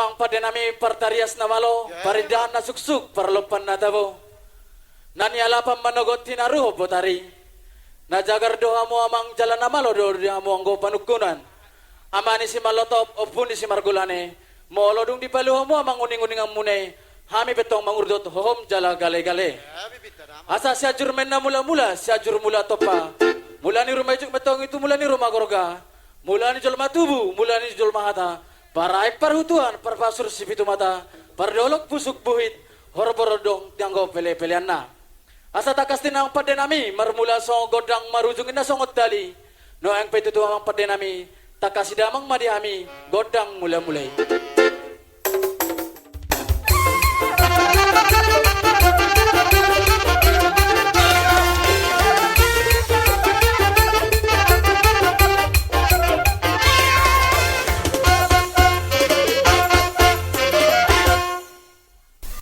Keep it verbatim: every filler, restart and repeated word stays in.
Amang pande nami, partarias na malo, parindahan na suksuk, parlompan na tabo. Na nialapan manogot hinaruhon botari. Na jagar do hamu amang jala na malo do di hamu anggo panungkunan. Ama ni Simalotop, ompu ni Simargulane, molo dung dipalu hamu amang uninguninganmuna i, hami pe tong mangurdot hohom jala galegale. Asa Sianjur ma inna mulamula, Sianjur mula tompa. Mula ni ruma ijuk ma tong i tu mula ni ruma gorga. Mula ni jolma tubu, mula ni jolma hata. Paraek parhutuan, parpasur sipitu mata. Pardolok pusuk buhit, horborondong di anggo pelepeleanna. Asa tangkas do inna amang pande nami, marmula songon gondang, marujung inna songon tali. Nuaeng pe tutu amang pande nami, tangkasi damang ma di hami gondang mulamula i.